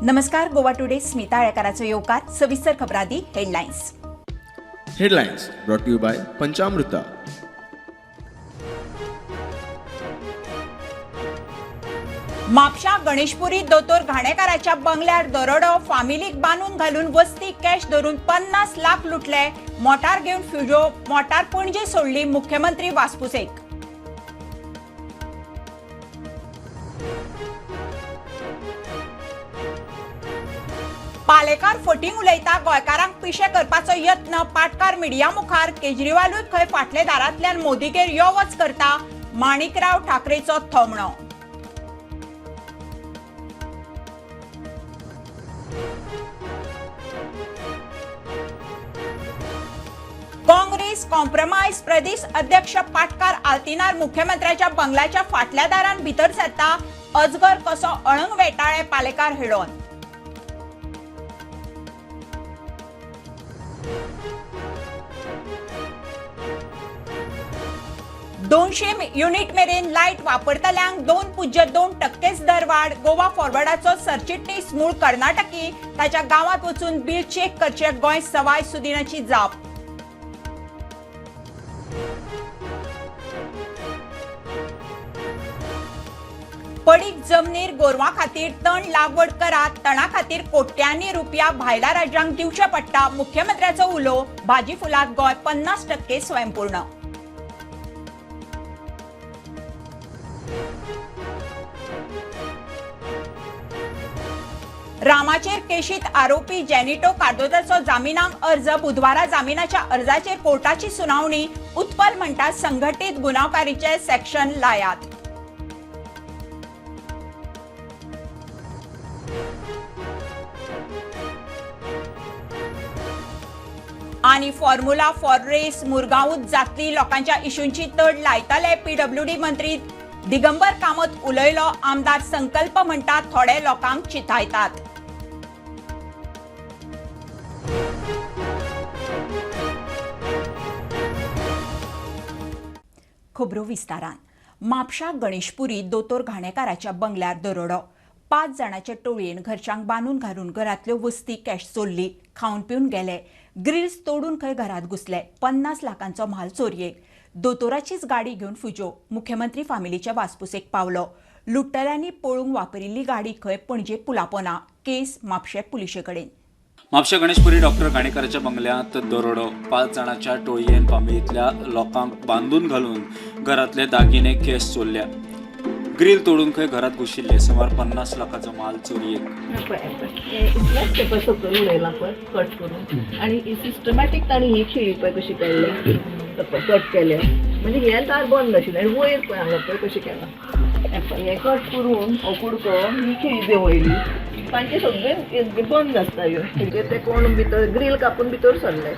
नमस्कार, गोवा टुडे स्मिता आळेकाराचो येवकार. सविस्तर खबरांदी headlines. Headlines brought to you by Panchamruta. Mapusa Ganeshpuri दोतोर घाणेकाराच्या बंगल्यार दरोडो. फामिलीक बांदून घालून वस्ती कॅश धरून 50 लाख लुटले. मोटार घेवन फ्युजो, मोटार पणजे सोडली. मुख्यमंत्री वासपुसेक. पालेकार फटींग उलयता, गोंयकारांक पिशे करपाचो यत्न. पाटकार मिडिया मुखार. केजरीवालूय खंय फाटले दारांतल्यान मोदीगेर यो वच करता. माणिकराव ठाकरेचो थोमणो. काँग्रेस कॉम्प्रमायज. प्रदेश अध्यक्ष पाटकार आल्तिनार मुख्यमंत्र्याच्या बंगल्याच्या फाटल्या दारान भितर सरता. अजगर कसो अळंग वेटाळे पालेकार हेडोन. दोनशे युनिट मेरेन लायट वापरतल्यांक 2.02% दरवाड. गोवा फॉरवर्डाचो सरचिटणीस मूळ कर्नाटकी, ताच्या गांवांत वचून बिल चेक करचे. गोंय सवाय सुदिनाची जाप. पडीक जमनीर गोरवां खातीर तण लागवड करात, तणा खातीर कोट्यांनी रुपया भायल्या राज्यांक दिवचे पडटा. मुख्यमंत्र्याचो उलो. भाजी फुलात गोंय 50% स्वयंपूर्ण. रामाचेर केशीत आरोपी जेनिटो कार्दोजाचो जामिनाक अर्ज. बुधवारा जामिनाच्या अर्जाचेर कोर्टाची सुनावणी. उत्पल म्हणटा संघटीत गुन्यांवकारीचे सेक्शन लायात. आनी फॉर्म्युला फॉर रेस मुरगांवूच जातली. लोकांच्या इशूंची तड लायतले. पीडब्ल्यूडी मंत्री दिगंबर कामत उलयलो. आमदार संकल्प म्हणटा थोडे लोकांक चिथायतात. खबरो विस्तारान. म्हापशा गणेशपुरी दोतोर घाणेकाराच्या बंगल्यार दरोडो. 5 जाणांचे टोळयेन घरच्यांक बांदून घालून घरांतल्यो वस्ती कॅश चोरली. खावन पिवन गेले. ग्रिल्स तोडून खंय घरांत घुसले. 50 लाखांचो म्हाल चोरयेक. दोतोराचीच गाडी घेवन फुजो मुख्यमंत्री फामिलीचे वासपुसेक पावलो. लुट्टल्यांनी पळूंक वापरिल्ली गाडी खंय पणजे पुलापोना. केस म्हापशें पुलिशे कडेन. म्हापशा गणेशपुरी डॉक्टर घाणेकाराच्या बंगल्यांत दरोडो. 5 जाणांच्या टोळयेन फामिलींतल्या लोकांक बांदून घालून घरांतले दागिने केस चोरल्या. ग्रील तोडून खंय घरात घुशिल्ले. सुमार 50 लाखाचो माल चोरयेक. इतलेंच पेपर सकयल उडयलां पळय कट करून, आनी सिस्टमॅटीक तांणी ही खिळी पळय कशी काडल्या, कट केल्या. म्हणजे हें दार बंद आशिल्लें आनी वयर पळय हांगा पळय कशें केलां. हें कट करून हो कुडको ही खिळी देंवयली. तांचे सगळे बंद आसता ह्यो. म्हणजे ते कोण भितर ग्रील कापून भितर सरले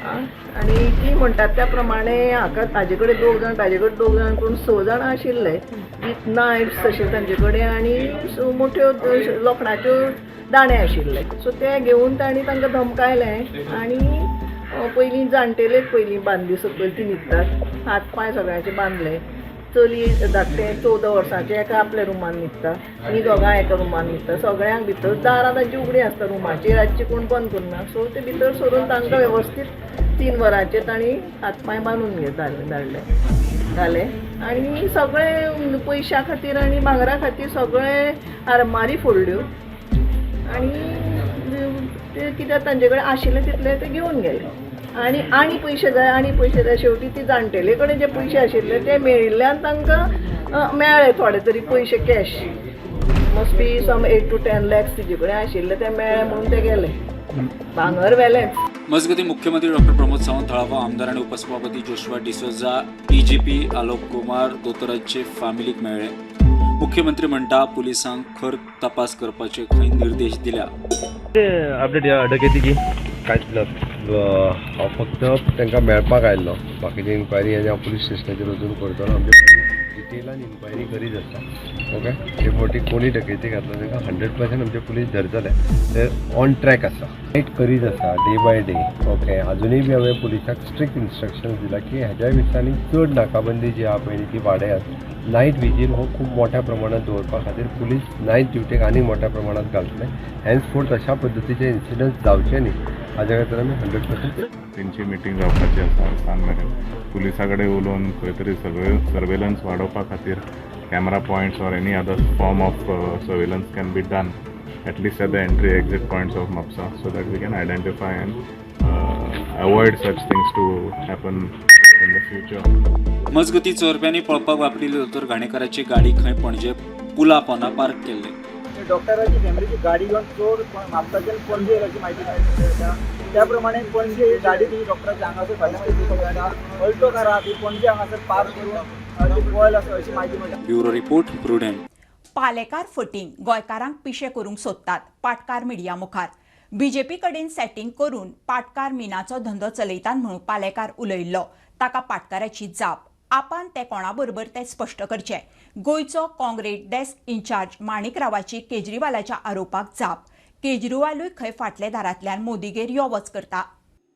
आनी ती म्हणटात त्या प्रमाणे हाका ताजे कडेन 2 जाण, ताजे कडेन 2 जाण करून 6 जाणां आशिल्ले विथ नायफ्स अशे तांचे कडेन आनी मोठ्यो लोखणाच्यो दाणे आशिल्ले. सो ते घेवन तांणी तांकां धमकायलें आनी पयलीं जाणटेलेक पयलीं बांदली सकयल, ती न्हिदतात, हात पांय सगळ्यांचे बांदले. चली धाकटें 14 वर्सांचें एका आपल्या रुमान न्हिदता, ही दोगांय एका रुमान न्हिदता. सगळ्यांक भितर दारां तांची उगडी आसता रुमाची, रातची कोण बंद करना. सो ते भितर सरून तांकां वेवस्थीत 3 वरांचेर तांणी हात पांय बांदून धाडले घाले. आनी सगळे पयशां खातीर आनी भांगरा खातीर सगळे आरमारी फोडल्यो आनी ते कित्याक तांचे कडेन आशिल्ले तितले ते घेवन गेले. आनी आनी पयशे जाय, आनी पयशे जाय. शेवटी ती जाणटेले कडेन जे पयशे आशिल्ले ते मेळिल्ल्यान तांकां मेळ्ळे थोडे तरी पयशे cash. Must be some 8 to 10 lakhs तिजे कडेन आशिल्ले ते मेळ्ळे म्हणून ते गेले. भांगर व्हेलेंच. मजगतीं मुख्यमंत्री डॉक्टर प्रमोद सावंत, थळावो आमदार आनी उपसभापती जोशुआ डिसोजा, डीजीपी आलोक कुमार दोतोराचे फामिलीक मेळ्ळे. मुख्यमंत्री म्हणटा पुलिसांक खर तपास करपाचे खंय निर्देश दिल्या. अपडेट ह्या डकेतीची कांयच ना, हांव फक्त तांकां मेळपाक आयिल्लो. बाकीची इन्क्वायरी आनी हांव पुलीस स्टेशनाचेर वचून करतलो. आमचे डिटेलान इन्क्वायरी करीत आसता. ओके, हे फावटी कोणी डकैती घातला तांकां 100% आमचे पुलीस धरतले. ते ऑन ट्रॅक आसा, फायट करीत आसा डे बाय डे. ओके, अजुनूय बी हांवें पुलिसाक स्ट्रिक्ट इन्स्ट्रक्शन्स दिला की ह्याच्या दिसांनी चड नाकाबंदी जी आहा पळय ती वाडयात. नायट विजील हो खूब मोठ्या प्रमाणात दवरपा खातीर पुलीस नायट ड्युटीक आनी मोठ्या प्रमाणात घालतले. हेन्सफोर्थ अशा पद्दतीचे इन्सिडंट्स जावचे न्ही हाज्या खातीर आमी 100%. तेंची मिटींग जावपाची आसा. सांज मेरेन पुलिसा कडेन उलोवन खंय तरी सर्वेलन्स वाडोवपा खातीर camera points or any other form of surveillance can be done at least at the entry exit points of Mapusa so that we can identify and avoid such things to happen in the future. मजगती चोरप्यांनी पळपाक वापरिल्ली दोतोर घाणेकाराची गाडी खंय पणजे पुला पोंदा park केल्ली. डॉक्टराची फॅमिलीची गाडी घेवन चोर म्हापसाच्यान पणजे येयला अशी म्हायती मेळटा. त्या प्रमाणे पणजे ही गाडी ती डॉक्टराच्या हांगासर फाटल्यान मेळटा. अल्टो कार आहा ती पणजे हांगासर पार्क करून ती पळयल आसा अशी म्हायती मेळटा. Bureau report, Prudent. Palekar फटींग, गोंयकारांक पिशे करूंक सोदतात. पाटकार मिडिया मुखार. बीजेपी कडेन सेटिंग करून पाटकार मिनाचो धंदो चलयतात म्हणून पालेकार उलयल्लो, ताका पाटकाराची जाप. आपान ते कोणा बरोबर ते स्पश्ट करचे. गोंयचो काँग्रेस डेस्क इन्चार्ज माणिकरावाची केजरीवालाच्या आरोपाक जाप. केजरीवालूय खंय फाटले दारांतल्यान मोदीगेर यो वच करता.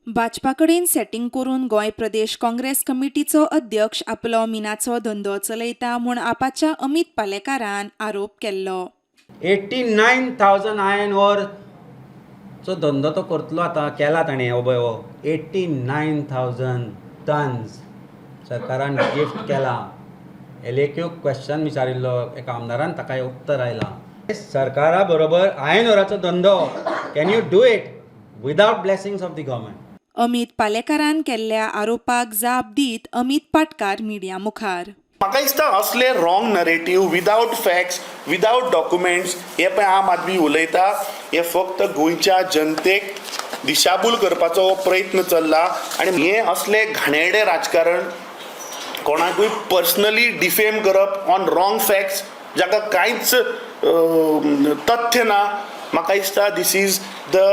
भाजपा कडेन सेटिंग करून गोंय प्रदेश काँग्रेस कमिटीचो अध्यक्ष आपलो मिनाचो धंदो चलयता म्हूण आपाच्या अमीत पालेकारान आरोप केल्लो. 89,000 आयर्न ओरचो धंदो तो करतलो आतां, केला ताणें. हो पळय, हो 89,000 टन्स सरकारान गिफ्ट केला. एलएक्यू क्वेश्चन विचारिल्लो एका आमदारान, ताका उत्तर आयलां. सरकारा बरोबर आयर्न ओराचो धंदो, can you do it without blessings of the government? Amit पालेकारान केल्ल्या आरोपाक जाप दीत अमीत पाटकार मिडिया मुखार. म्हाका दिसता असले wrong narrative without facts, without documents हे पळय आम आदमी उलयता, हे फक्त गोंयच्या जनतेक दिशाभूल करपाचो प्रयत्न चल्ला. आनी हे असले घाणेरडे राजकारण, कोणाकूय पर्सनली डिफेम करप ऑन रॉंग फॅक्ट्स, जाका कांयच तथ्य ना, म्हाका दिसता this is the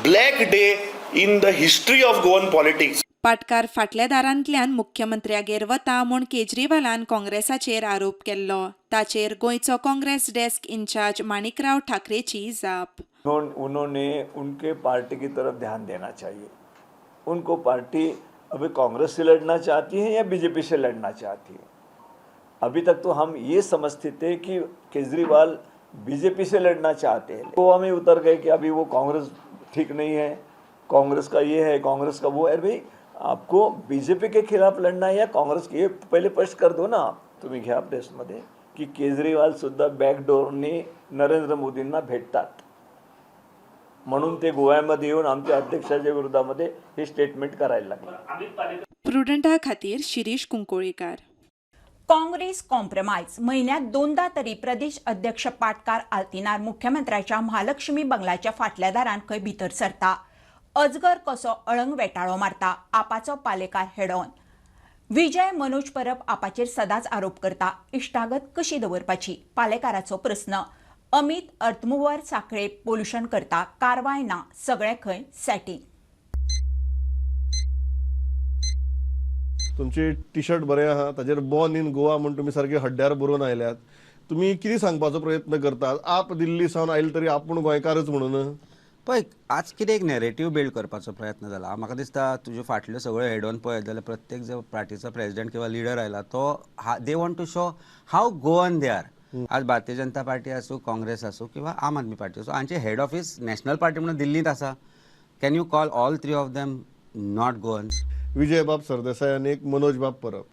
black day in the history of Goan politics. Patkar फाटल्या दारांतल्यान मुख्यमंत्र्यागेर वता म्हूण केजरीवालान काँग्रेसाचेर आरोप केल्लो. ताचेर गोंयचो काँग्रेस डेस्क इन्चार्ज माणिकराव ठाकरेची जाप. उन्होंने उनके पार्टी की तरफ ध्यान देना चाहिए. उनको पार्टी अभी कांग्रेस से लड़ना चाहती है या बीजेपी से लड़ना चाहती है? अभी तक तो हम ये समझते थे कि केजरीवाल बीजेपी से लड़ना चाहते हैं. गोवा में उतर गए कि अभी वो कांग्रेस ठीक नहीं है, कांग्रेस का ये है, कांग्रेस का वो है. अरे भाई, आपको बीजेपी के खिलाफ लड़ना है या कांग्रेस के, ये पहिले स्पष्ट कर दो ना आप. तुम्ही घ्या प्रेसमध्ये की केजरीवाल सुद्धा बॅकडोरनी नरेंद्र मोदींना भेटतात, म्हणून ते गोव्यामध्ये येऊन आमच्या अध्यक्षाच्या विरोधामध्ये हे स्टेटमेंट करायला लागले. प्रुडंटा खातीर शिरीष कुंकळीकार. काँग्रेस कॉम्प्रमायज. म्हयन्यात दोनदा तरी प्रदेश अध्यक्ष पाटकार आल्तिनार मुख्यमंत्र्याच्या महालक्ष्मी बंगल्याच्या फाटल्या दारान खंय भितर सरता, अजगर कसो अळंग वेटाळो मारता. आपाचो पालेकार हेडॉन. विजय मनोज परब आपाचेर सदांच आरोप करता. इश्टागत कशी दवरपाची, पालेकाराचो प्रस्न. अमित अर्थमुवर साखळे पोल्युशन करता, कारवाय ना, सगळें खंय सेटिंग. तुमची टी शर्ट बरें आहा, ताजेर बॉर्न इन गोवा म्हूण तुमी सारके हड्ड्यार बरोवन आयल्यात. तुमी कितें सांगपाचो प्रयत्न करतात? आप दिल्ली सावन आयले तरी आपूण गोंयकारच म्हणून? पळय, आज कितें एक नॅरेटीव बिल्ड करपाचो प्रयत्न जाला. म्हाका दिसता तुज्यो फाटल्यो सगळ्यो हेड ऑन पळयत जाल्यार प्रत्येक जो पार्टीचो प्रेजिडेंट किंवा लिडर आयला तो they want to show how Goan they are. आज भारतीय जनता पार्टी आसूं, काँग्रेस आसूं किंवा आम आदमी पार्टी आसूं, हांचे हेड ऑफिस नॅशनल पार्टी म्हणून दिल्लींत आसा. Can you call all three of them not Goans? Vijaybab Sardesai आनी एक मनोज बाब परब,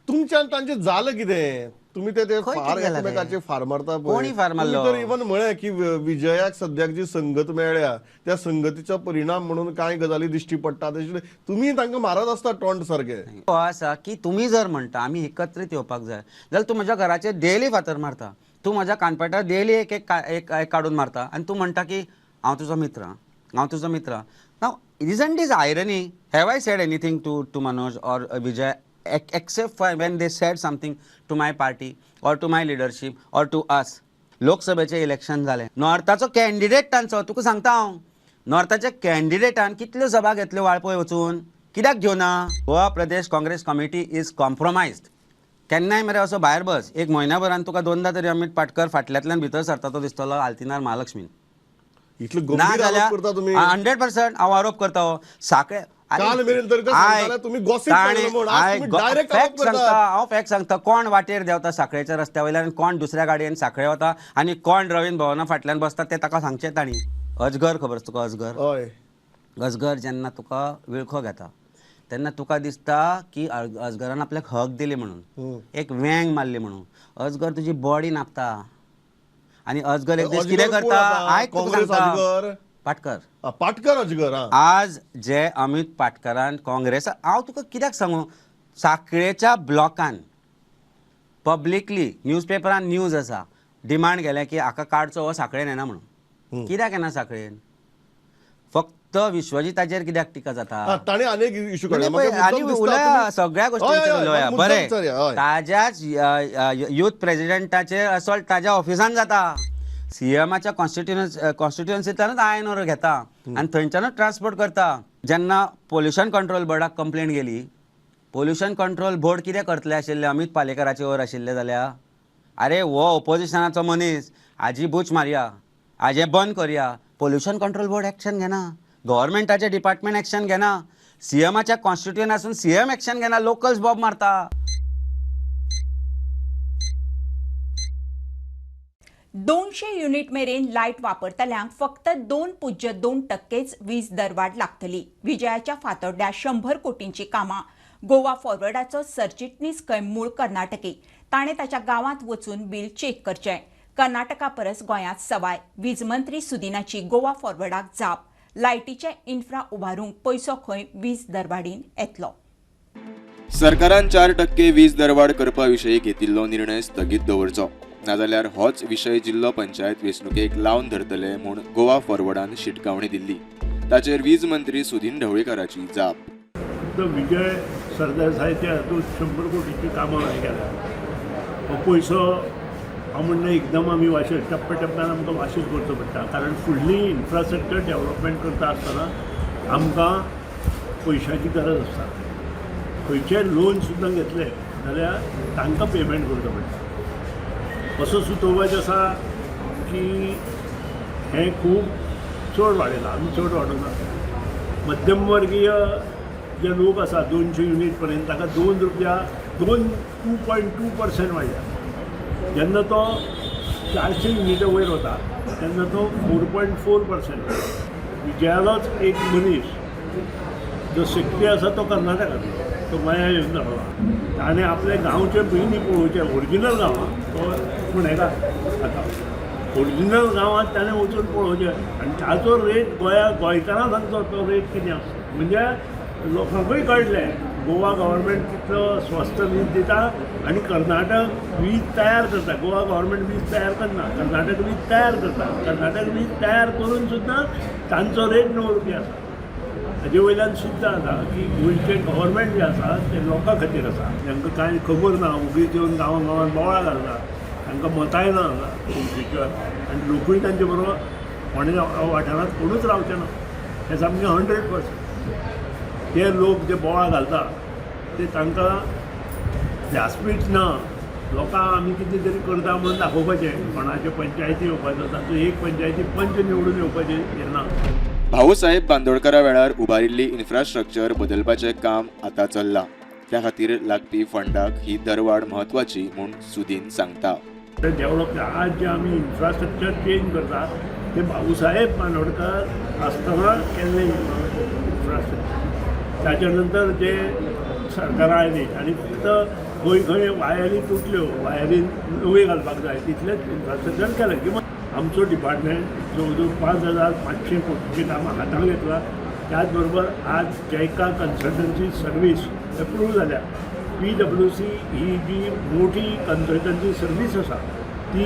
तुमच्यान तांचें जालें कितें? तुमी ते ते खंय फार कितें जालां तें? एकमेकाचे फार मारता पळय. कोणी फार मारलो? तुमी तर इवन म्हळें की विजयाक सद्याक जी संगत मेळ्ळ्या त्या संगतीचो परिणाम म्हणून कांय गजाली दिश्टी पडटात. अशें तुमी तांकां मारत आसता टोंट सारके. हो आसा की तुमी जर म्हणटा आमी एकत्रीत येवपाक जाय जाल्यार तूं म्हज्या घराचेर डेली फातर मारता, तूं म्हज्या कानपटार डेली एक एक एक एक काडून मारता आनी तूं म्हणटा की हांव तुजो मित्र, हांव तुजो मित्र. Now, isn't is irony? Have I said anything to Manoj or Vijay except for when they said something to my party or to my leadership or to us? लोकसभेचें इलेक्शन जालें, नॉर्थाचो कॅन्डिडेट तांचो, तुका सांगता हांव, नॉर्थाच्या कॅन्डिडेटान कितल्यो सभा घेतल्यो वाळपय वचून? कित्याक घेवना? Goa Pradesh Congress Committee is compromised. केन्नाय मरे असो भायर बस, एक म्हयन्या भरान तुका दोनदा तरी अमित पाटकर फाटल्यांतल्यान भितर सरता तो दिसतलो आल्तिनार महालक्ष्मीन. इतले गंभीर आरोप करता तुमी? 100% हांव आरोप करता. हो साखळे काल मेरेन तरी तुम्ही गॉसिप सांगता, हांव फॅक्ट सांगता. कोण वाटेर देंवता साखळेच्या रस्त्या वयल्यान, कोण दुसऱ्या गाडयेन साखळे वता आनी कोण रवींद्र भवना फाटल्यान बसता ते ताका सांगचें तांणी. अजगर खबर आसा तुका? अजगर, हय, अजगर जेन्ना तुका विळखो घेता तेन्ना तुका दिसता की अजगरान आपल्याक हक दिली म्हणून, एक वेंग मारली म्हणून. अजगर तुजी बॉडी नापता आनी अजगर एक दीस कितें करता आयक तुका सांगता. पाटकर, पाटकर अजगर. आज जे अमित पाटकरान काँग्रेस, हांव तुका कित्याक सांगू, साखळेच्या ब्लॉकान पब्लिकली न्यूजपेपरान न्यूज आसा, डिमांड केलें की हाका काडचो हो साखळेन येना म्हणून. कित्याक येना साखळेन? फक्त विश्वजिताचेर कित्याक टिका जाता? ताणें अनेक इशू आनी उलया सगळ्या गोश्टींचेर उलोवया. बरें, ताज्याच युथ प्रेजिडेंटाचेर असॉल्ट ताज्या ऑफिसान जाता. सीएमाच्या कॉन्स्टिट्युएन्सींतल्यानूच आयन घेता आनी थंयच्यानूच ट्रान्सपोर्ट करता. जेन्ना पोल्युशन कंट्रोल बोर्डाक कंप्लेन गेली, पोल्युशन कंट्रोल बोर्ड कितें करतले आशिल्ले अमित पालेकराचे वर आशिल्ले जाल्यार? अरे हो ओपोजिशनाचो मनीस, हाजी बूच मारया, हाजें बंद करया. पोल्युशन कंट्रोल बोर्ड एक्शन घेना, गव्हर्मेंटाचें डिपार्टमेंट एक्शन घेना, सीएमाच्या कॉन्स्टिट्युएंट आसून सीएम एक्शन घेना, लोकल्स बॉब मारता. 200 युनिट मेरेन लायट वापरतल्यांक फक्त 2.2% वीज दरवाड लागतली. विजयाच्या फातोड्ड्या 100 कोटींची कामां. गोवा फॉरवर्डाचो सरचिटणीस खंय मूळ कर्नाटकी, ताणें ताच्या गांवांत वचून बील चेक करचें. कर्नाटका परस गोंयांत सवाय. वीज मंत्री सुदिनाची गोवा फॉरवर्डाक जाप. लायटीचें इन्फ्रा उबारूंक पयसो खंय वीज दरवाडीन येतलो. सरकारान 4% वीज दरवाड करपा विशीं घेतिल्लो निर्णय स्थगीत दवरचो, नाजाल्यार होच विशय जिल्लो पंचायत वेंचणुकेक लावन धरतले म्हूण गोवा फॉरवर्डान शिटकावणी दिल्ली. ताचेर वीज मंत्री सुदीन ढवळीकाराची जाप. विजय सरदेसायाच्या हातूंत 100 कोटीची कामां केल्या. हो पयसो हांव म्हणटा एकदम आमी वाशील टप्प्या टप्प्यान आमकां वाशील करचो पडटा, कारण फुडली इन्फ्रास्ट्रक्चर डेवलपमेंट करता आसतना आमकां पयशांची गरज आसता. खंयचेय लोन सुद्दां घेतले जाल्यार तांकां पेमेंट करचो पडटा. असो सुचोवपाचें आसा की हें खूब चड वाडयलां, आमी चड वाडोवंक ना. मध्यमवर्गीय जे लोक आसा 200 युनीट पर्यंत ताका 2 रुपया 2.2% वाडल्या. जेन्ना तो 400 युनिटा वयर वता तेन्ना तो 4.4%. विजयालोच एक मनीस जो सेक्रेटरी आसा तो कर्नाटकांतलो, तो गोंया येवन रावला. ताणें आपले गांवचे पयलीं पळोवचें, ओरिजिनल गांवांत तो म्हणेका आतां ओरिजिनल गांवांत ताणें वचून पळोवचें आनी ताचो रेट गोंया गोंयकारां सांगचो तो रेट कितें आसा, म्हणजे लोकांकूय कळटलें गोवा गव्हर्मेंट कितलो स्वस्त वीज दिता आनी कर्नाटक वीज तयार करता. गोवा गव्हर्मेंट वीज तयार करना, कर्नाटक वीज तयार करता. कर्नाटक वीज तयार करून सुद्दां तांचो रेट 9 रुपया आसा. हाजे वयल्यान सुद्दां जाता की गोंयचें गव्हर्मेंट जें आसा तें लोकां खातीर आसा. तांकां कांय खबर ना, उगीच येवन गांवां गांवांत बोवाळ घालता, तांकां मतांय ना इन फ्युचर, आनी लोकूय तांचे बरोबर फोंडें वाठारांत कोणूच रावचे ना. हें सामकें 100%. ते लोक जे बोवाळ घालता ते तांकां व्यासपीठ ना. लोकांक आमी कितें तरी करता म्हणून दाखोवपाचें, कोणाचे पंचायती येवपाचो, तातूंत एक पंचायती पंच निवडून येवपाचें हें ना. भाऊसाहेब बांदोडकरा वेळार उबारिल्ली इन्फ्रास्ट्रक्चर बदलपाचें काम आतां चल्लां. त्या खातीर लागपी फंडाक ही दरवाड म्हत्वाची म्हूण सुदीन सांगता. डेव्हलप आज जे आमी इन्फ्रास्ट्रक्चर चेंज करता ते भाऊसाहेब बांदोडकर आसतना केल्लें इन्फ्रास्ट्रक्चर. ताच्या नंतर जे सरकारां आयलीं आनी फक्त खंय खंय वायरी तुटल्यो, वायरी नवी घालपाक जाय तितलेंच इन्फ्रास्ट्रक्चर केलें. किंवा आमचो डिपार्टमेंट जवळ जवळ 5500 कोटीची कामां हातांत घेतला. त्याच बरोबर आज जयका कन्सल्टन्सी सर्वीस एप्रूव जाल्या. PWC ही जी मोठी कन्सल्टन्सी सर्वीस आसा ती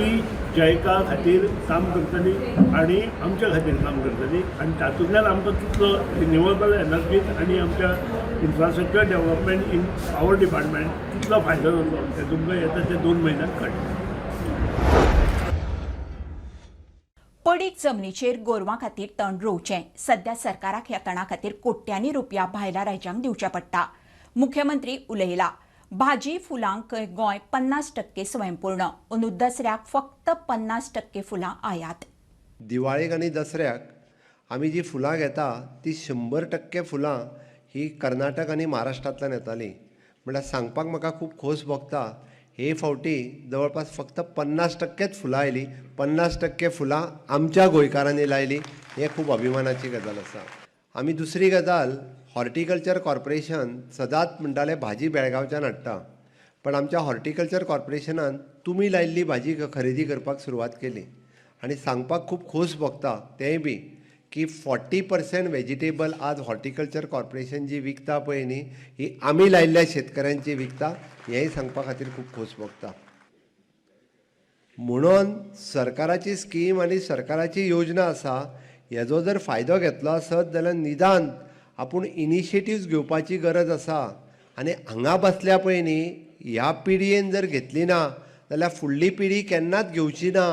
जयका खातीर काम करतली आनी आमच्या खातीर काम करतली आनी तातूंतल्यान आमकां कितलो रिन्युएबल एनर्जीत आनी आमच्या infrastructure development in power department कितलो फायदो जातलो तें तुमकां येता ते 2 म्हयन्यांत कळटलें. पडीक जमनीचेर गोरवां खातीर तण रोवचें. सध्या सरकाराक ह्या तणा खातीर कोट्यांनी रुपया भायल्या राज्यांक दिवचे पडटा. मुख्यमंत्री उलयला. भाजी फुलांक गोंय 50% स्वयंपूर्ण. अंदू दसऱ्याक फक्त 50% फुलां आयात. दिवाळेक आनी दसऱ्याक आमी जी फुलां घेता ती 100% फुलां ही कर्नाटक आनी महाराष्ट्रांतल्यान येताली. म्हणल्यार सांगपाक म्हाका खूब खोस भोगता, हे फावटी जवळपास फक्त 50% फुलां आयली. 50% फुलां आमच्या गोंयकारांनी लायली, हें खूब अभिमानाची गजाल आसा. आमी दुसरी गजाल, हॉर्टिकल्चर कॉर्पोरेशन सदांच म्हणटाले भाजी बेळगांवच्यान हाडटा, पण आमच्या हॉर्टिकल्चर कॉर्पोरेशनान तुमी लायिल्ली भाजी खरेदी करपाक सुरवात केली. आनी सांगपाक खूब खोस भोगता तेंय बी की 40% वेजिटेबल आज हॉर्टिकल्चर कॉर्पोरेशन जी विकता पळय न्ही, ही आमी लायिल्ल्या शेतकऱ्यांची विकता, हेंय सांगपा खातीर खूब खोस भोगता. म्हणून सरकाराची स्कीम आनी सरकाराची योजना आसा, हेजो जर फायदो घेतलो आसत जाल्यार निदान आपूण इनिशिएटिव्स घेवपाची गरज आसा. आनी हांगा बसल्या पळय न्ही, ह्या पिढयेन जर घेतली ना जाल्यार फुडली पिढी केन्नाच घेवची ना,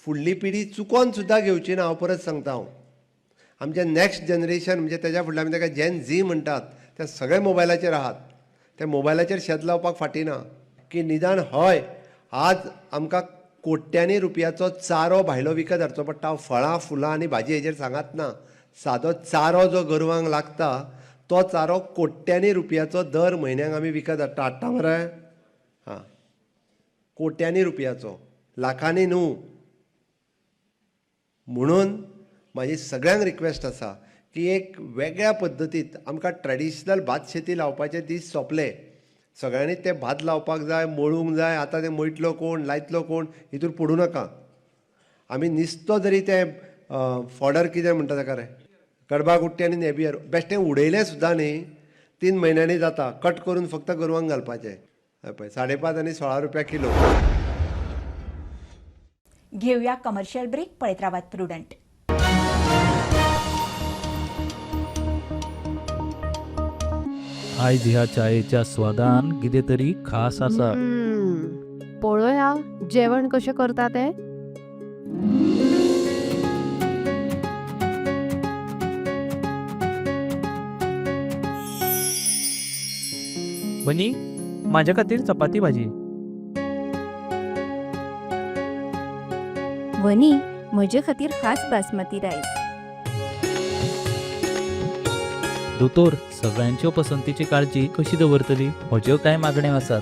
फुडली पिढी चुकोन सुद्दां घेवची ना. हांव परत सांगता, हांव आमचें नॅक्स्ट जनरेशन म्हणजे तेज्या फुडल्या आमी ताका जेन झी म्हणटात, ते सगळे मोबायलाचेर आहात, ते मोबायलाचेर शेत लावपाक फाटीं ना. की निदान हय आज आमकां कोट्यांनी रुपयाचो चारो भायलो विकत हाडचो पडटा, फळां फुलां आनी भाजी हेजेर सांगात ना, सादो चारो जो गोरवांक लागता तो चारो कोट्यांनी रुपयाचो दर म्हयन्याक आमी विकत हाडटा. हाडटा मरे? हां, कोट्यांनी रुपयाचो, लाखांनी न्हू. म्हणून म्हाजी सगळ्यांक रिक्वेस्ट आसा की एक वेगळ्या पद्दतीत आमकां ट्रेडिशनल भात शेती लावपाचे दीस सोंपले. सगळ्यांनी ते भात लावपाक जाय, मळूंक जाय. आतां तें मळटलो कोण, लायतलो कोण, हितूर पडूं नाका. आमी निस्तो जरी तें फॉडर कितें म्हणटा ताका रे, कडबा गुट्टी आनी नेबियर बेश्टें उडयलें सुद्दां न्ही, 3 म्हयन्यांनी जाता, कट करून फक्त गोरवांक घालपाचें. हय पळय, 5.5 आनी 16 रुपया किलो. घेऊया कमर्शियल ब्रेक. पळयत रावात प्रुडंट. आयज ह्या चायेच्या स्वादान कितें तरी खास आसा. पळोवया जेवण कशें करता तें. बनी, म्हाज्या खातीर चपाती भाजी. वनी, म्हजे खातीर खास बासमती रायस. दोतोर, सगळ्यांच्यो पसंतीची काळजी कशी दवरतली? म्हज्यो कांय मागण्यो आसात.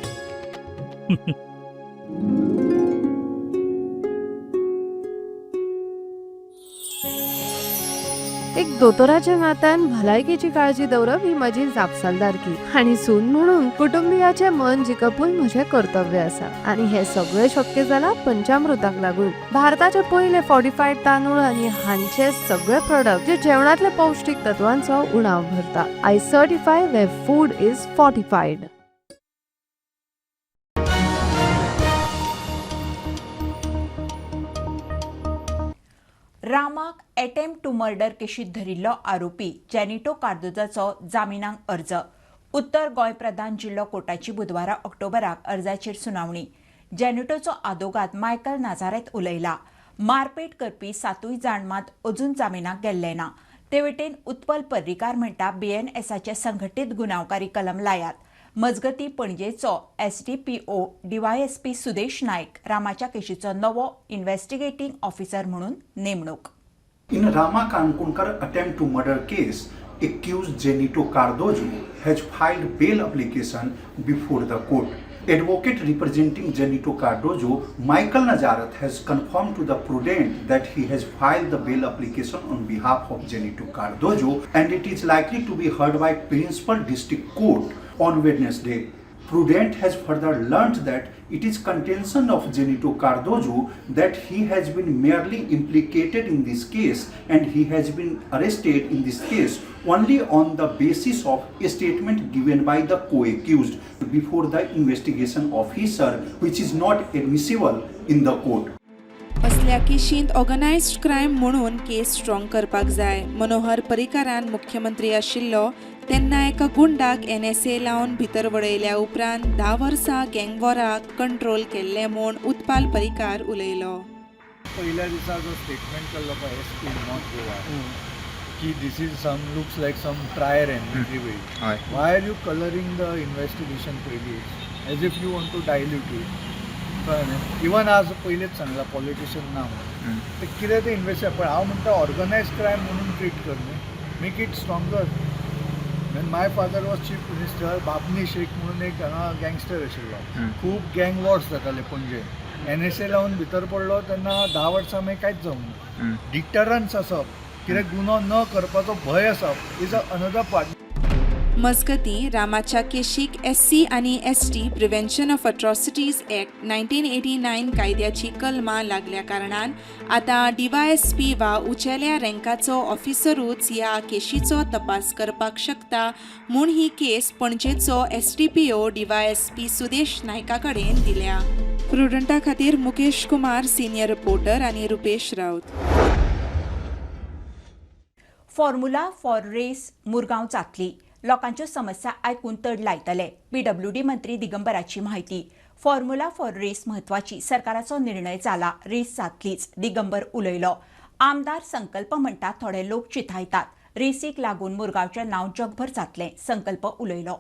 एक दोतोराच्या नात्यान भलायकेची काळजी दवरप ही म्हजी जापसालदारकी आनी सून म्हणून कुटुंबियाचें मन जिखपूय म्हजें कर्तव्य आसा. आनी हें सगळें शक्य जालां पंचामृताक लागून. भारताचे पयले फॉर्टिफायड तांदूळ आनी हांचे सगळे प्रोडक्ट जे जेवणांतले पौश्टीक तत्वांचो उणाव भरता. I certify where food is fortified. रामाक attempt to murder केशीत धरिल्लो आरोपी जेनिटो कार्दोजाचो जामिनाक अर्ज. उत्तर गोंय प्रधान जिल्लो कोर्टाची बुधवारा ऑक्टोबराक अर्जाचेर सुनावणी. जेनिटोचो आदोगाद मायकल नाझारेत उलयला. मारपेट करपी 7 जाण मात अजून जामिनाक गेल्ले ना. ते वटेन उत्पल पर्रीकार म्हणटा बीएनएसाचे संघटीत गुन्यांवकारी कलम लायात. मजगती पणजेचो एसडीपीओ डीवायएसपी सुदेश नायक रामाच्या केशीचो नवो इन्व्हेस्टिगेटिंग ऑफिसर म्हणून नेमणूक. In Rama Kankonkar attempt to murder case, accused Zenito Cardozo has filed bail application before the court. Advocate representing Zenito Cardozo, Michael Nazareth, has confirmed to the Prudent that he has filed the bail application on behalf of Zenito Cardozo and it is likely to be heard by Principal District Court on Wednesday. Prudent has further learnt that it is contention of Zenito Cardozo that he has been merely implicated in this case and he has been arrested in this case only on the basis of a statement given by the co-accused before the investigation officer, which is not admissible in the court. असल्या केशींत organised crime म्हणून केस strong करपाक जाय. मनोहर पर्रीकारान मुख्यमंत्री आशिल्लो तेन्ना एका गुंडाक NSA लावन भितर वडयल्या उपरांत 10 वर्सां गँगवॉराक कंट्रोल केल्लें म्हूण उत्पाल पर्रीकार उलयलो. पयल्या दिसा जो स्टेटमेंट केल्लो पळय एस पी नॉर्थ गोवा, की this is some looks like some trier way. Why are you colouring the investigation पयलीं as if you want to dilute it? कळ्ळें न्ही? इवन आज पयलींच सांगला पॉलिटिशियन ना म्हणून ते कितें तें इन्वेस्टिगेशन, पण हांव म्हणटा ऑर्गनायज क्रायम म्हणून ट्रीट कर न्ही, make it stronger. When my father was chief minister, Babni Shaikh म्हणून एक हांगा गँगस्टर आशिल्लो. खूब गँग वॉर्स जाताले पणजे. एनएसए लावन भितर पडलो तेन्ना 10 वर्सां मागीर कांयच जावंक ना. डिटरन्स आसप, कितें गुनो न करपाचो भंय आसप is a another part. मजगतीं, रामाच्या केशीक एससी आनी ST Prevention of Atrocities Act 1989 कायद्याची कलमां लागल्या कारणान आतां डीवायएसपी वा उंचेल्या रँकाचो ऑफिसरूच ह्या केशीचो तपास करपाक शकता म्हूण ही केस पणजेचो एसडीपीओ डीवायएसपी सुदेश नायका कडेन दिल्या. प्रुडंटा खातीर मुकेश कुमार, सिनियर रिपोर्टर आनी Rupesh Raut. Formula four race Murgaon जातली. लोकांच्यो समस्या आयकून तड लायतले. पीडब्ल्यूडी मंत्री दिगंबराची माहिती. फॉर्म्युला फॉर रेस म्हत्वाची. सरकाराचो निर्णय जाला, रेस जातलीच, दिगंबर उलयलो. आमदार संकल्प म्हणटा थोडे लोक चिथायतात. रेसीक लागून मुरगांवचें नांव जगभर जातलें, संकल्प उलयलो.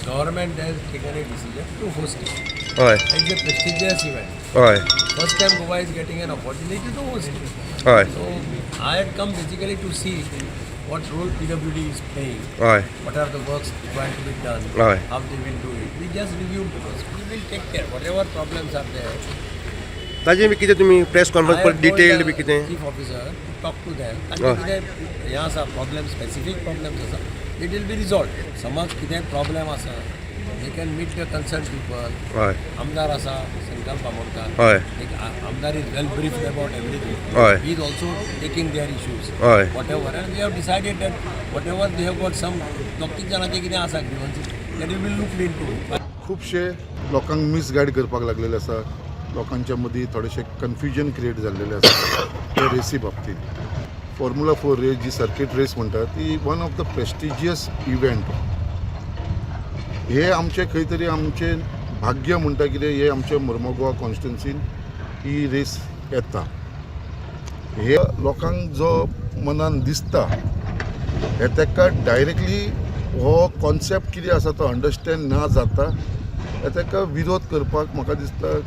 Government has taken a decision to host it. हय. It's a prestigious event. हय. First time Goa is getting an opportunity to host it. हय. So I had come basically to see what role PWD is playing. हय. What are the works required to be done. हय. How they will do it. We just reviewed the works. We will take care. Whatever problems are there. ताजे बी कितें तुमी press conference I have told detailed the B कितें? Chief officer to talk to them. हय. तांचे कितें हें आसा, problem, specific problems आसा, it will be resolved. समज कितें प्रॉब्लेम आसा, they can meet the concerned people. हय. आमदार आसा संकल्प आमोणकार. हय. एक आमदार is well briefed about everything. हय. He is also taking their issues. हय. Whatever, and we have decided that whatever they have got, some दोग तीग जाणांचे कितें आसा grievances, that will be looked into. खुबशे लोकांक मिसगायड करपाक लागलेले आसा. लोकांच्या मदीं थोडेशें कन्फ्युजन क्रिएट जाल्लेलें आसा त्या रेसी बाबतींत. फॉर्म्युला फोर रेस जी सर्कीट रेस म्हणटा ती one of the prestigious event. हे आमचें खंय तरी आमचें भाग्य म्हणटा कितें, हे आमच्या मुर्मो गोवा कॉन्स्टिट्युन्सीन ही रेस येता. हे लोकांक जो मनान दिसता हे ताका डायरेक्टली हो कॉन्सेप्ट कितें आसा तो अंडरस्टँड ना जाता, हे ताका विरोध करपाक म्हाका दिसता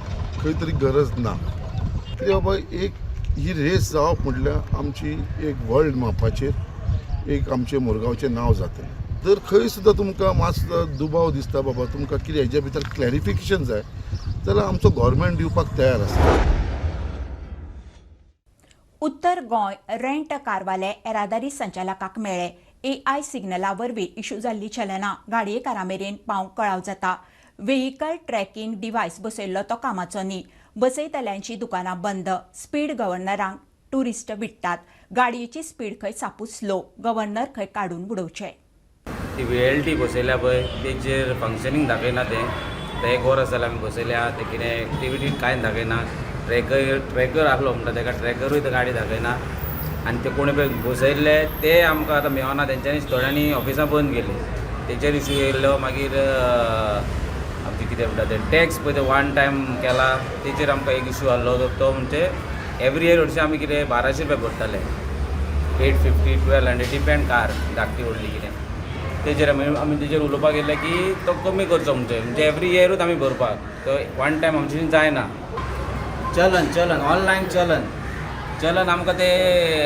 खंय तरी गरज ना. कित्याक बाबा, एक ही रेस जावप म्हटल्यार आमची एक वर्ल्ड मापाचेर एक आमचें मुरगांवचें नांव जातलें. जर खंय सुद्दां तुमकां मात सुद्दां दुबाव दिसता बाबा तुमकां कितें हेज्या भितर क्लॅरिफिकेशन जाय जाल्यार आमचो गोवोरमेंट दिवपाक तयार आसा. उत्तर गोंय रेंट कारवाले येरादारी संचालकाक मेळ्ळे. एआय सिग्नला वरवीं इश्यू जाल्ली चलना गाडयेकारा मेरेन पावंक कळाव जाता. व्हेइकल ट्रॅकिंग डिव्हायस बसयल्लो तो कामाचो न्ही. बसयतल्यांची दुकानां बंद. स्पीड गव्हर्नरांक ट्युरिस्ट विट्टात. गाडयेची स्पीड खंय सापूच स्लो. गव्हर्नर खंय काडून उडोवचे. ती व्ही एल टी बसयल्या पळय, तेजेर फंक्शनींग दाखयना तें. तें एक वरस जालें आमी बसयल्या. तें कितें एक्टिविटी कांय दाखयना. ट्रॅकर ट्रॅकर आहलो म्हणटा तेका ट्रॅकरूय ते गाडी दाखयना. आनी ते कोणी पळय बसयल्ले ते आमकां आतां मेवना. तेंच्यांनी थोड्यांनी ऑफिसां बंद केली, तेचेर इशू येयल्लो. मागीर आमचें कितें म्हणटा ते टॅक्स पळय, ते वन टायम केला, तेचेर आमकां एक इशू आहलो. तो म्हणजे एवरी इयर हरशीं आमी कितें 1200 रुपया भरताले, 850, 1200, depend car धाकटी व्हडली कितें. तेजेर आमी तेजेर उलोवपाक गेले की तो कमी करचो, म्हणजे एवरी इयरूच आमी भरपाक, तो वन टायम आमचे जायना. चलन चलन ऑनलायन चलन चलन आमकां ते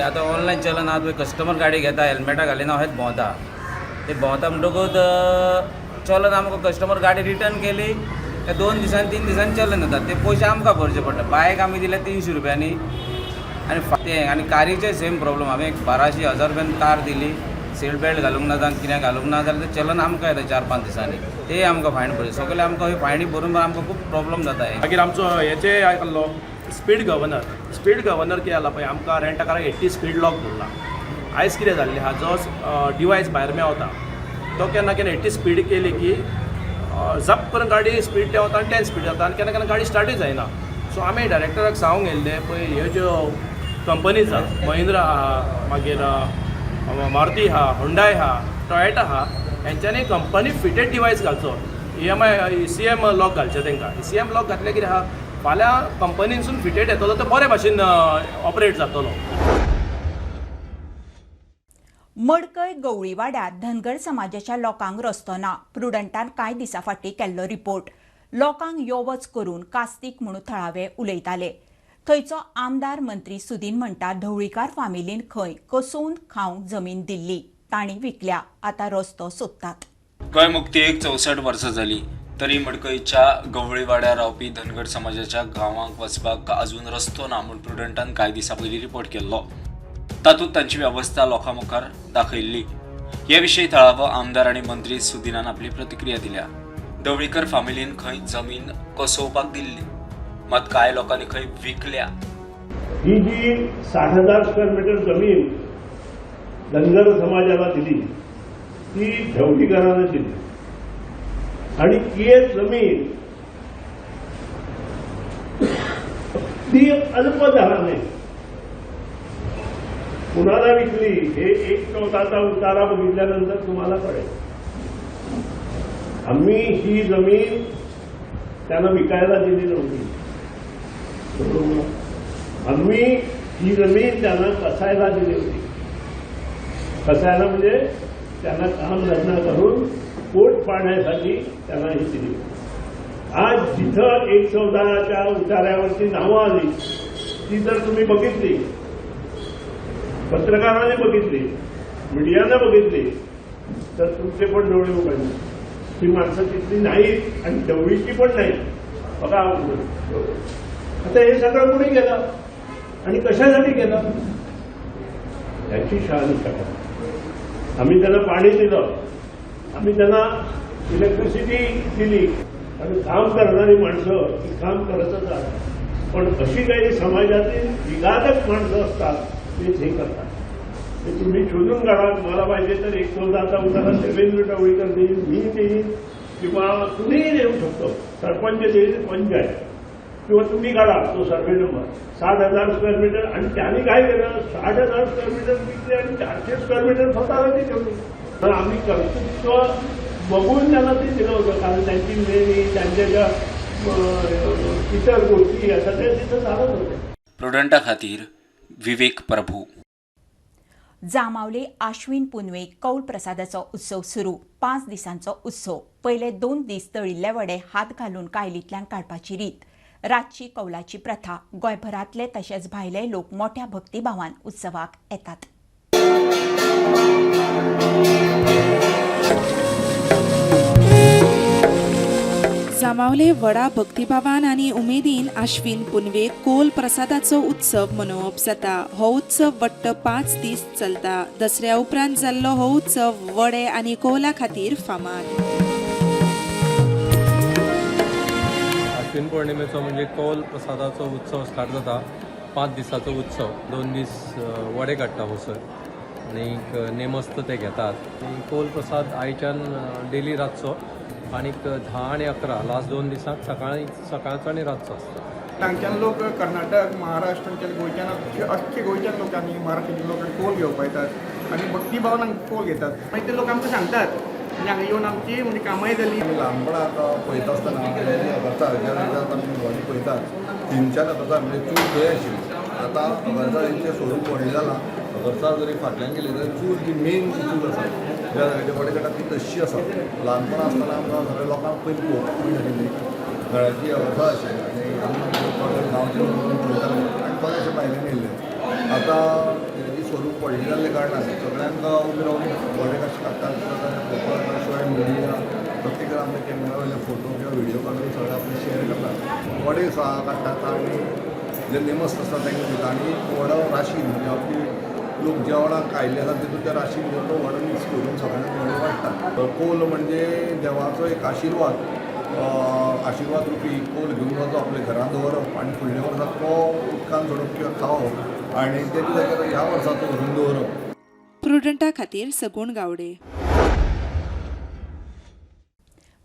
आतां ऑनलायन चलन आहा पळय, कस्टमर गाडी घेता, हेल्मेटां घालिना, अशेंच भोंवता. ते भोंवता म्हणटकूच चलन आमकां कस्टमर गाडी रिटर्न केली काय 2 दिसान 3 दिसान चलन जाता. ते पयशे आमकां भरचे पडटा. बायक आमी दिले 300 रुपयांनी आनी ते आनी कारीचे सेम प्रॉब्लम. हांवें एक 1200 1000 रुपयान कार दिली, सीट बेल्ट घालूंक ना, जावं कितें घालूंक ना जाल्यार ते चलन आमकां येता 4-5 दिसांनी. ते आमकां फायन भरचे सगळे. आमकां फायनी भरून आमकां खूब प्रॉब्लम जाता हे. मागीर आमचो हेचे आहलो स्पीड गव्हर्नर. स्पीड गव्हर्नर कितें जाला पळय, आमकां रेंट काराक 80 स्पीड लॉक दवरला. आयज कितें जाल्लें आहा, जो डिवायस भायर मेवता तो केन्ना केन्ना 80 स्पीड केली की जप करून गाडी स्पीड देंवता आनी 10 स्पीड जाता आनी केन्ना केन्ना गाडी स्टार्टूय जायना. सो आमी डायरेक्टराक सांगूंक गेल्ले, पळय ह्यो ज्यो कंपनीज आहा, महिंद्रा आहा, मागीर मारुती आहा, हुंडाय आहा, टोयोटा आहा, हेंच्यांनी कंपनी फिटेड डिवायस घालचो, EMI ECM lock घालचें तांकां. ईसीएम लॉक घातलें कितें आहा, फाल्यां कंपनीनसून फिटेड येतलो तो बरे भाशेन ऑपरेट जातलो. मडकय गवळीवाड्यार धनगर समाजाच्या लोकांक रस्तो ना. प्रुडंटान कांय दिसां फाटीं केल्लो रिपोर्ट. लोकांक यो वच करून कास्तीक म्हणून थळावे उलयताले. थंयचो आमदार मंत्री सुदीन म्हणटा ढवळीकार फामिलीन खंय कसोवन खावंक जमीन दिल्ली, तांणी विकल्या, आतां रस्तो सोदतात. गोंय मुक्तीक 64 वर्सां जाली तरी मडकयच्या गवळीवाड्यार रावपी धनगर समाजाच्या गांवांक वचपाक अजून रस्तो ना म्हूण प्रुडंटान कांय दिसां पयलीं रिपोर्ट केल्लो. तातूंत तांची वेवस्था लोकां मुखार दाखयल्ली. हे विशीं थळावो आमदार आनी मंत्री सुदिनान आपली प्रतिक्रिया दिल्या. ढवळीकर फामिलीन खंय जमीन कसोवपाक दिल्ली, मात कांय लोकांनी खंय विकल्या. ही जी 60,000 स्क्वेअर मीटर जमीन धनगर समाजाला दिली ती ढवळीकरांना दिली आणि ती जमीन ती अल्प दराने कुणाला विकली हे एक चौथाचा उतारा बघितल्यानंतर तुम्हाला कळेल. आम्ही ही जमीन त्यांना विकायला दिली नव्हती, बरोबर. आम्ही ही जमीन त्यांना कसायला दिली होती. कसायला म्हणजे त्यांना काम धंदा करून पोट पाडण्यासाठी त्यांना ही दिली. आज जिथं 1/14च्या उतार्यावरती नावं आली ती जर तुम्ही बघितली, पत्रकारांनी बघितली, मीडियानं बघितली तर तुमचे पण डोळे उघडले. ती माणसं तिथली नाहीत आणि ढवळीची पण नाही. बघा आता हे सगळं कुणी केलं आणि कशासाठी केलं याची शहानिशा करा. आम्ही त्यांना पाणी दिलं, आम्ही त्यांना इलेक्ट्रिसिटी दिली आणि काम करणारी माणसं ही काम करतच राहतात. पण अशी काही समाजातील विघातक माणसं असतात तेच हे करतात. ते तुम्ही शोधून काढा. मला पाहिजे तर 1/14चा उतारा देवेंद्र ढवळीकर देईल, मी देईन किंवा कुणीही देऊ शकतो, सरपंच देईल, पंचायत, किंवा तुम्ही काढा तो सर्वे नंबर 60,000 स्क्वेअर मीटर. आणि त्यांनी काय केलं, 60,000 स्क्वेअर मीटर विकले आणि 400 स्क्वेअर मीटर स्वतःला ते ठेवले. तर आम्ही कर्तृत्व बघून त्यांना ते दिलं होतं, कारण त्यांची मेणी, त्यांच्या ज्या इतर गोष्टी या सगळ्या तिथं चालत होत्या. प्रुडंटा खातीर विवेक प्रभू. जांबावले आश्विन पुनवेक कौल प्रसादाचो उत्सव सुरू. 5 दिसांचो उत्सव. पयले 2 दीस तळिल्ले वडे हात घालून कायलींतल्यान काडपाची रीत. रातची कौलाची प्रथा. गोंयभरांतले तशेंच भायले लोक मोठ्या भक्तिभावान उत्सवाक येतात. जांबावले व्हडा भक्तिभावान आनी उमेदीन आश्विन पुनवेक कोल प्रसादाचो उत्सव मनोवप जाता. हो उत्सव वट्ट 5 दीस चलता. दसऱ्या उपरांत जाल्लो हो उत्सव वडे आनी कोला खातीर फामाद. आश्विन पौर्णिमेचो म्हणजे कौल प्रसादाचो उत्सव स्टार्ट जाता. 5 दिसाचो उत्सव. 2 दीस वडे काडटा वसर आनी नेमस्त ते घेतात. आनी कौल प्रसाद आयच्यान डेली रातचो आनीक 10 आनी 11 लास्ट 2 दिसांक सकाळचो आनी रातचो आसता. हांगच्यान लोक कर्नाटक, महाराष्ट्र, गोंयच्यान अख्खे गोंयच्यान लोकांनी, महाराष्ट्राच्या लोकांनी कोल घेवपाक येतात आनी भक्तीभावान हांगा कोल घेतात. मागीर ते लोक आमकां सांगतात म्हणजे हांगा येवन आमची म्हणजे कामांय जाली. ल्हानपणां आतां पळयता आसतना अगरसाळ आमी व्हडली पळयतात, 3-4 अगरसाळ म्हणजे चूल थंय आशिल्ली. आतां अगरसाळीचें स्वरूप व्हडलें जालां. अगरसाळ जरी फाटल्यान गेली जाल्यार चूल जी मेन जी चूल आसा ज्या जाग्याचेर वडे काडटात ती तशी आसा. ल्हानपणां आसतना आमकां सगळ्या लोकांक पयलीं पळोवपाक मेळनाशिल्ली घराची अगरसाळ आशिल्ली आनी आमी गांवचे लोक पळयताले आनी बरेचशे भायल्यान येयल्ले. आतां हेजी स्वरूप व्हडलें जाल्ल्या कारणान सगळ्यांक उबे रावन वडे कशे काडटात पळोवपाक. शिवाय मिडिया प्रत्येक जाण आपल्या कॅमेरा वयले फोटो किंवा व्हिडियो काडून सगळे आपले शेअर करतात. वडे काडटात आनी जे नेमस्त आसता तांकां दिता आनी वडो राशी म्हणजे आपली लोक जेवणाक आयिल्ले आसा तितून त्या राशी भितर तो वडो मिक्स करून सगळ्यांक वडे वाडटात. कोल म्हणजे देवाचो एक आशिर्वाद, आशिर्वाद रुपी कोल घेवन वचप, आपल्या घरांत दवरप आनी फुडल्या वर्सा तो उदकान सोडप किंवा खावप आनी तेच्या जाग्यार ह्या वर्साचो व्हरून दवरप. प्रुडंटा खातीर सगुण गावडे.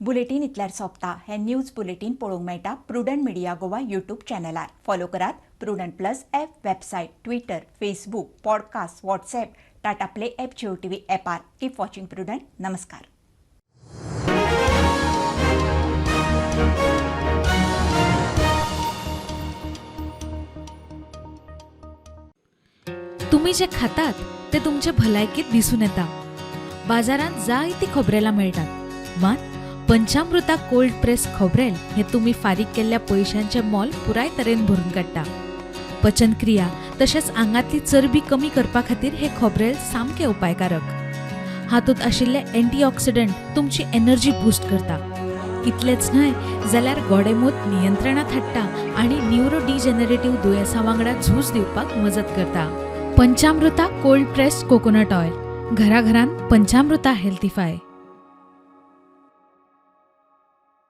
बुलेटीन इतल्यार सोंपता. हें न्यूज बुलेटीन पळोवंक मेळटा प्रुडंट मिडिया गोवा यूट्यूब चॅनलार. फॉलो करात Prudent plus app, website, Twitter, Facebook, podcast, WhatsApp, Tata Play app, Jio TV ॲपार. Keep watching prudent. नमस्कार. तुम्ही जे खातात तें तुमचे भलायकेंत दिसून येता. बाजारांत जायतीं खोबरेलां मेळटात, मात पंचामृता कोल्ड प्रेस खोबरेल हें तुमी फारीक केल्ल्या पयशांचें मोल पुराय तरेन भरून काडटा. पचनक्रिया तशेंच आंगांतली चरबी कमी करपा खातीर हें खोबरेल सामकें उपायकारक. हातूंत आशिल्ले अँटीऑक्सिडंट तुमची एनर्जी बूस्ट करता. इतलेंच न्हय जाल्यार गोडेंमूत नियंत्रणांत हाडटा आनी न्युरो डिजॅनरेटिव्ह दुयेंसां वांगडा झूज दिवपाक मजत करता. पंचामृता कोल्ड प्रेस्ड कोकोनट ऑयल, घराघरांत पंचामृता हेल्थीफाय.